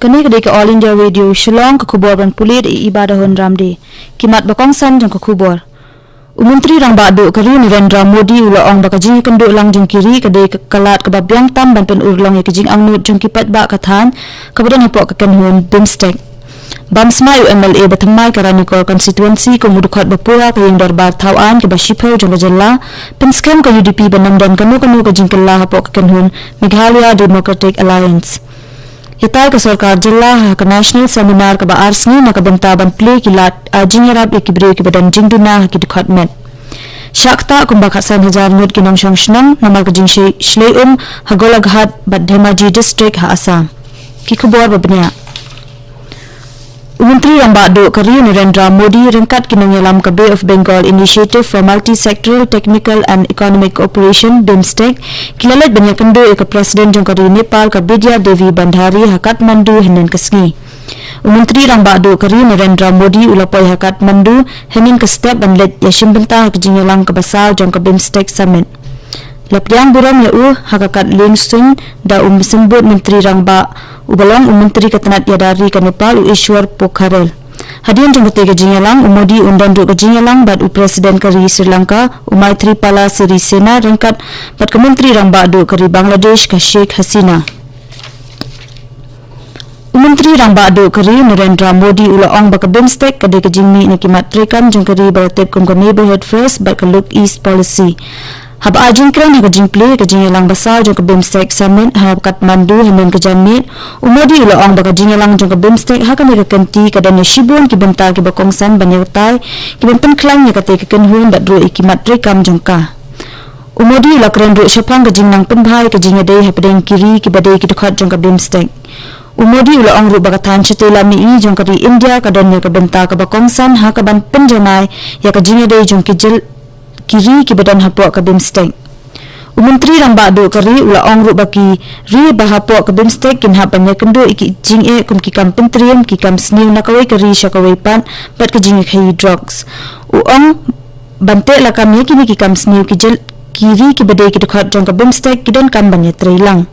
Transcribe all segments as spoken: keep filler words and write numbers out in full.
Kane ka dei ka All India Radio Shillong, ka khubor ban pule da i Iba Dahun Ramde. Ki mat ba kongsan jong ka khubor. U Myntri Rangbah Duh ka ri Narendra Modi u la ong ba ka jingïakynduh lang jong ki ri ka dei ka lad kaba biang tam ban pynurlong ïa ka jingangnud jong ki paidbah ka thaiñ kaba don hapoh ka kynhun BIMSTEC. Bam smai u MLA ba thymmai ka Ranikor constituency kum u dkhot ba pura ka ïing dorbar thaw aiñ kaba shiphew jong ka jylla, pynskhem ka UDP ban ym don kano kano ka jingkylla hapoh ka kynhun Meghalaya Democratic Alliance. Ïatai ka sorkar jylla ha ka national seminar kaba ar sngi na ka bynta ban plie ki lad ai jingïarap ïa ki briew kiba don jingduna ha ki dkhot met. Shah ktah kumba khatsan hajar ngut ki nongshong shnong namar ka jingshlei um ha Golaghat bad Dhemaji district ha Assam. Ki khubor ba bniah. U Myntri Rangbah Duh ka ri Narendra Modi ryngkat ki nongïalam ka Bay of Bengal Initiative for Multi-Sectoral Technical and Economic Cooperation, BIMSTEC, ki la leit ban ïakynduh ïa ka President jong ka ri Nepal ka Bidya Devi Bhandari ha Kathmandu hynnin ka sngi. U Myntri Rangbah Duh ka ri Narendra Modi u la poi ha Kathmandu hynnin ka step ban leit ïashim bynta ha ka jingïalang kaba saw jong ka BIMSTEC Summit. La pdiang burom ïa u ha ka kad lieng suiñ da u Symbud Myntri Rangbah uba long u Myntri ka tnat ïada ri ka Nepal u Ishwar Pokharel. Hadien jong katei ka jingïalang, u Modi un don ruh ka jingïalang bad u President ka ri Sri Lanka u Maithripala Sirisena ryngkat bad ka Myntri Rangbah Duh ka ri Bangladesh ka Sheikh Hasina. U Myntri Rangbah Duh ka ri Narendra Modi u la ong ba ka BIMSTEC ka dei ka jingmih na ki mat treikam jong ka ri ba la tip kum ka Neighbourhood First bad ka Look East Policy. Haba ai jingkren ha ka jingplie ka jingïalang ba saw jong ka BIMSTEC Summit ha Kathmandu hynnin ka janmiet, u Modi u la ong ba ka jingïalang jong ka BIMSTEC ha kane ka kynti ka don ïa shibun ki bynta kiba kongsan ban ïatai kiban pynkhlaiñ ïa katei ka kynhun bad ruh ïa ki mat treikam jong ka. U Modi u la kren ruh shaphang ka jingnang pynbha ïa ka jingïadei hapdeng ki ri kiba dei ki dkhot jong ka BIMSTEC. U Modi u la ong ruh ba ka thaiñ shatei lam mihngi jong ka ri India ka don ïa ka bynta kaba kongsan ha kaban pynjanai ïa ka jingïadei jong ki jyl ki ri kiba don hapoh ka BIMSTEC. U Myntri Rangbah Duh ka ri u la ong ruh ba ki ri ba hapoh ka BIMSTEC kin hap ban ïakynduh ïa ki jingeh kum ki kam pyntriem, ki kam sniew na kawei ka ri sha kawei pat bad ka jingïakhaïi drugs. U ong ban teh lakam ïa kine ki kam sniew ki jyl ki ri kiba dei ki dkhot jong ka BIMSTEC ki donkam ban ïatrei lang.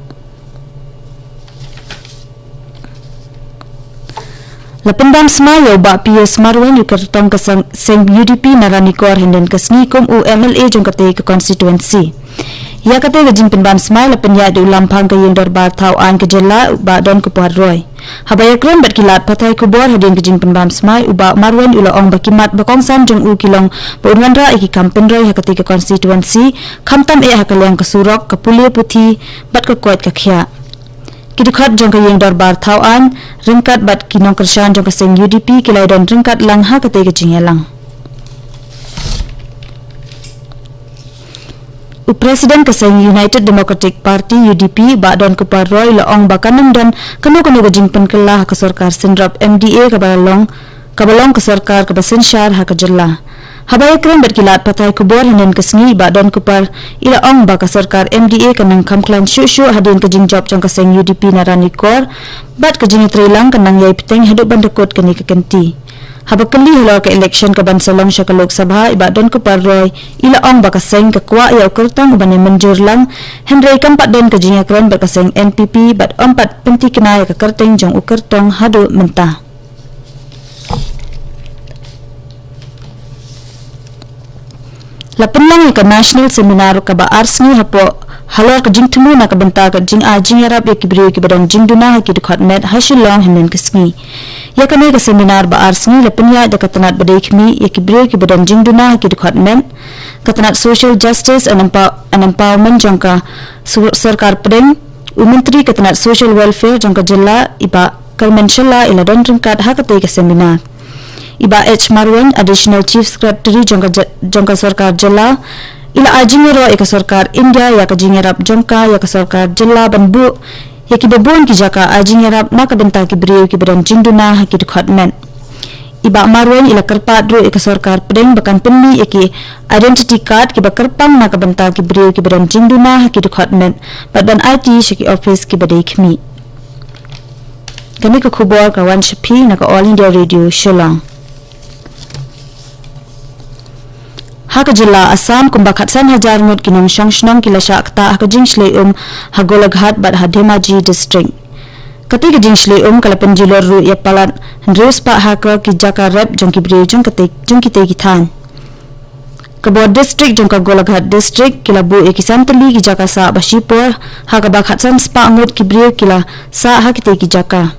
La pynbam smai ïa u Bah Pius Marwein u kyrtong ka seng, seng UDP na Ranikor hynnin ka sngi kum u MLA jong katei ka constituency. Ïa katei ka jingpynbam smai la pynïaid da u Lamphang ka ïing dorbar thaw aiñ ka jylla u Bah Donkupar Roy. Haba ïakren bad ki lad pathai khubor hadien ka jingpynbam smai, u Bah Marwein u la ong ba ki mat ba kongsan jong u ki long ba un wanrah ïa ki kam pynroi ha katei ka constituency, khamtam eh ha ka liang ka surok, ka pule puthi bad ka koit ka khiah. Ki dkhot jong ka ïing dorbar thaw aiñ ryngkat bad ki nongkyrshan jong ka seng UDP ki la ïadon ryngkat lang ha katei ka jingïalang. U President ka seng United Democratic Party, UDP, Bah Donkupar Roy, la ong ba kan ym don kano kano ka jingpynkylla ha ka sorkar synrop MDA kaba long, kaba long ka sorkar kaba synshar ha ka jylla. Haba ïakren bad ki lad pathai khubor hynnin ka sngi, Bah Donkupar i la ong ba ka sorkar MDA kan nang kham khlaiñ shuh shuh hadien ka jingjop jong ka seng UDP na Ranikor bad ka jingïatreilang kan nang ïai bteng haduh ban da kut kane ka kynti. Haba kylli halor ka election kaban sa long sha ka Lok Sabha, i Bah Donkupar Roy i la ong ba ka seng ka kwah ïa u kyrtong uban ïa mynjur lang, hynrei kam pat don ka jingïakren bad ka seng NPP bad ym pat pynthikna ïa ka kyrteng jong u kyrtong haduh mynta. La pynlong ïa ka national seminar kaba ar sngi hapoh halor ka jingthmu na ka bynta ka jingai jingïarap ïa ki briew kiba don jingduna ha ki dkhot met ha Shillong hynnin ka sngi. Ïa kane ka seminar ba ar sngi la pynïaid da ka tnat ba dei khmih ïa ki briew kiba don jingduna ha ki dkhot met, ka tnat Social Justice and, Empower- and Empowerment jong ka sur- sorkar pdeng, u Myntri ka tnat Social Welfare jong ka jylla i Bah Kyrmen Shylla i la don ryngkat ha katei ka seminar. I Bah H Marwein, Additional Chief Secretary jong ka, jong ka sorkar jylla, i la ai jingïaroh ïa ka sorkar India ïa ka jingïarap jong ka ïa ka sorkar jylla ban buh ïa kiba bun ki jaka ai jingïarap na ka bynta ki briew kiba don jingduna ha ki dkhot met. I Bah Marwein i la kyrpad ruh ïa ka sorkar pdeng ba kan pynmih ïa ki identity card kiba kyrpang na ka bynta ki briew kiba don jingduna ha ki dkhot met bad ban aiti sha ki ophis kiba dei khmih. Kane ka khubor ka wan sha phi na ka All India Radio Shillong. Ha ka jylla Assam kumba khatsan hajar ngut ki nongshong shnong ki la shah ktah ha ka jingshlei um ha Golaghat bad ha Dhemaji district. Katei ka jingshlei um ka la pynjulor ruh ïa palat hynriew spah ha ka ki jaka rep jong ki briew jong katei, jong kitei ki thaiñ. Ka bor district jong ka Golaghat district ki la buh ïa ki san tylli ki jaka sah ba shipor, ha kaba khatsan spah ngut ki briew ki la sah ha kitei ki jaka.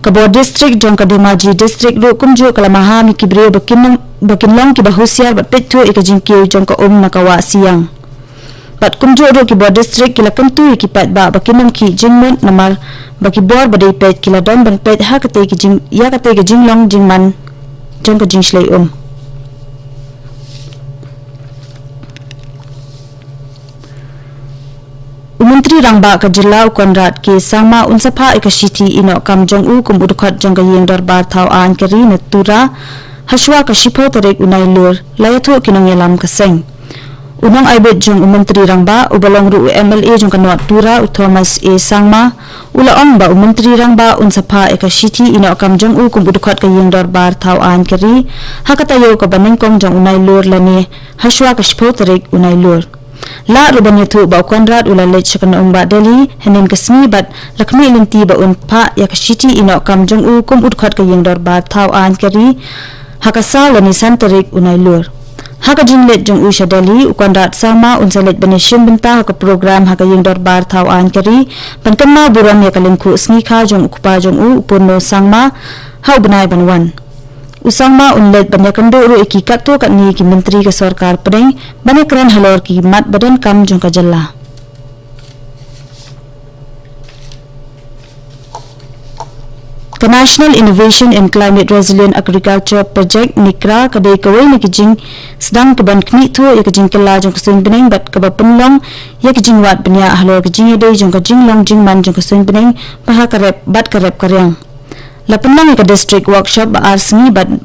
Ka bor district jong ka Dhemaji district ruh kumjuh ka la maham ïa ki briew ba kin long, ba kin long kiba husiar bad peit thuh ïa ka jingkiew jong ka um na ka wah Siang. Bad kumjuh ruh ki bor district ki la kyntu ïa ki paidbah ba kin ym khih jingmut namar ba ki bor ba dei peit ki la don ban peit ha katei ka jing, ïa katei ka jinglong jingman jong ka jingshlei um. U Myntri Rangbah ka jylla u Conrad K Sangma un sa phah ïa ka shithi ïehnoh kam jong u kum u dkhot jong ka ïing dorbar thaw aiñ ka ri na Tura, hashwa ka shiphew tarik u Nailur, la ïathuh ki nongïalam ka seng. U nongaibit jong u Myntri Rangbah, uba long ruh u M L A jong ka North Tura, u Thomas A Sangma, u la ong ba u Myntri Rangbah un sa phah ïa ka shithi ïehnoh kam jong u kum u dkhot ka ïing dorbar thaw aiñ ka ri, ha ka taïew kaba nyngkong jong u Nailur lane hashwa ka shiphew tarik u Nailur. Lah ruh ban ïathuh ba u Conrad u la leit sha ka Nongbah Delhi hynnin ka sngi bad la khmih lynti ba un phah ïa ka shithi ïehnoh kam jong u kum u dkhot ka ïing dorbar thaw aiñ ka ri ha ka saw lane san tarik u Nailur. Ha ka jingleit jong u sha Delhi, u Conrad Sangma un sa leit ban ïashim bynta ha ka program ha ka ïing dorbar thaw aiñ ka ri ban kynmaw burom ïa ka lyngkhuh sngi kha jong u kpa jong u, u Purno Sangma, ha u bnai ban wan. U Sangma un leit ban ïakynduh ruh ïa ki katto katne ki myntri ka sorkar pdeng ban ïakren halor ki mat ba donkam jong ka jylla. Ka National Innovation in Climate Resilient Agriculture Project, NICRA, ka dei kawei na ki jingsdang kaban khmih thuh ïa ka jingkylla jong ka suiñ bneng bad kaba pynlong ïa ka jingwad bniah halor ka jingïadei jong ka jinglong jingman jong ka suiñ bneng bad ha ka rep, bad ka rep ka riang. La pynlong ïa ka district workshop ba ar sngi bad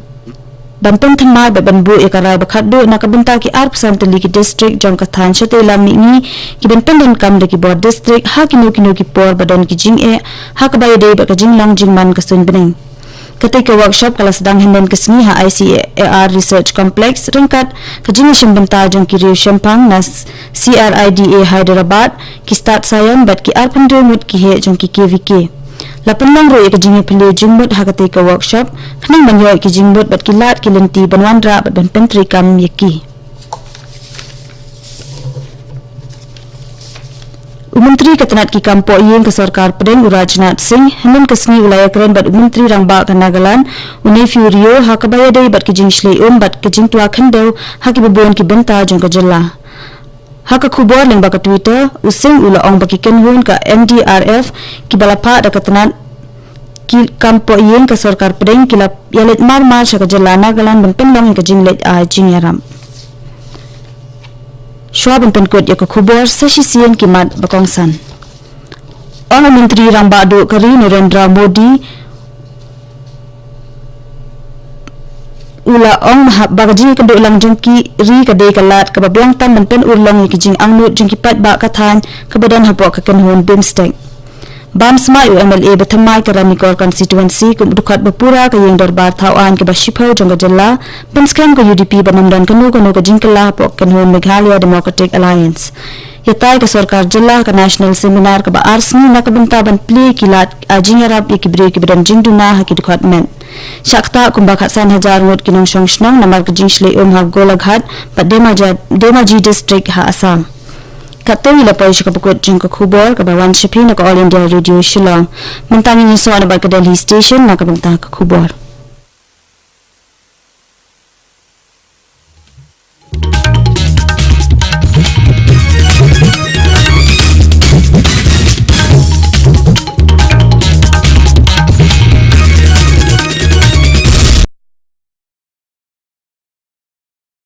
ban pynthymmai bad ban buh ïa ka rai ba khatduh na ka bynta ki arphew san tylli ki district jong ka thaiñ shatei lam mihngi ki ban pyndonkam da ki bor district ha kino kino ki por ba don ki jingeh ha kaba ïadei bad ka jinglong jingman ka suiñ bneng. Katei ka workshop ka la sdang hynnin ka sngi ha I C A R Research Complex ryngkat ka jingïashim bynta jong ki riew shemphang na C R I D A Hyderabad, ki stad saian bad ki arphew hynriew ngut ki heh jong ki K V K. La pynlong ruh ïa ka jingïaphylliew jingmut ha katei ka workshop khnang ban ïoh ïa ki jingmut bad ki lad ki lynti ban wanrah bad ban pyntreikam ïa ki. U Myntri ka tnat ki kam pohïing ka sorkar pdeng u Rajnath Singh hynnin ka sngi u la ïakren bad u Myntri Rangbah ka Nagaland u Neiphiu Rio ha kaba ïadei bad ki jingshlei um bad ka jingtwa khyndew ha kiba bun ki bynta jong ka jylla. Ha ka khubor lyngba ka Twitter, u Singh u la ong ba ki kynhun ka N D R F kiba la phah da ka tnat ki kam pohïing ka sorkar pdeng ki la ïaleit mar mar sha ka jylla Nagaland ban pynlong ïa ka jingleit ai jingïarap. Shuwa ban pynkut ïa ka khubor, sa shisien ki mat ba kongsan. Ong u Myntri Rangbah Duh ka ri Narendra Modi, u la ong ba ka jingïakynduh lang jong ki ri ka dei ka lad kaba biang tam ban pynurlong ïa ki jingangnud jong ki paidbah ka thaiñ kaba don hapoh ka kynhun BIMSTEC. Bam Smai, u M L A ba thymmai ka Ranikor constituency kum u dkhot ba pura ka ïing dorbar thaw aiñ kaba shiphew jong ka jylla, pynskhem ka U D P ba ym don kano kano ka jingkylla hapoh ka kynhun Meghalaya Democratic Alliance. Ïatai ka sorkar jylla ha ka national seminar kaba ar sngi na ka bynta ban plie ki lad ai jingïarap ïa ki briew kiba don jingduna ha ki dkhot met. Shah ktah kumba khatsan hajar ngut ki nongshong shnong namar ka jingshlei um ha Golaghat bad Demaja-, Dhemaji district ha Assam. Katto ngi la poi sha kaba kut jong ka khubor kaba wan sha phi na ka All India Radio Shillong. Mynta ngin ïasoh na bad ka Delhi Station na ka bynta ka khubor.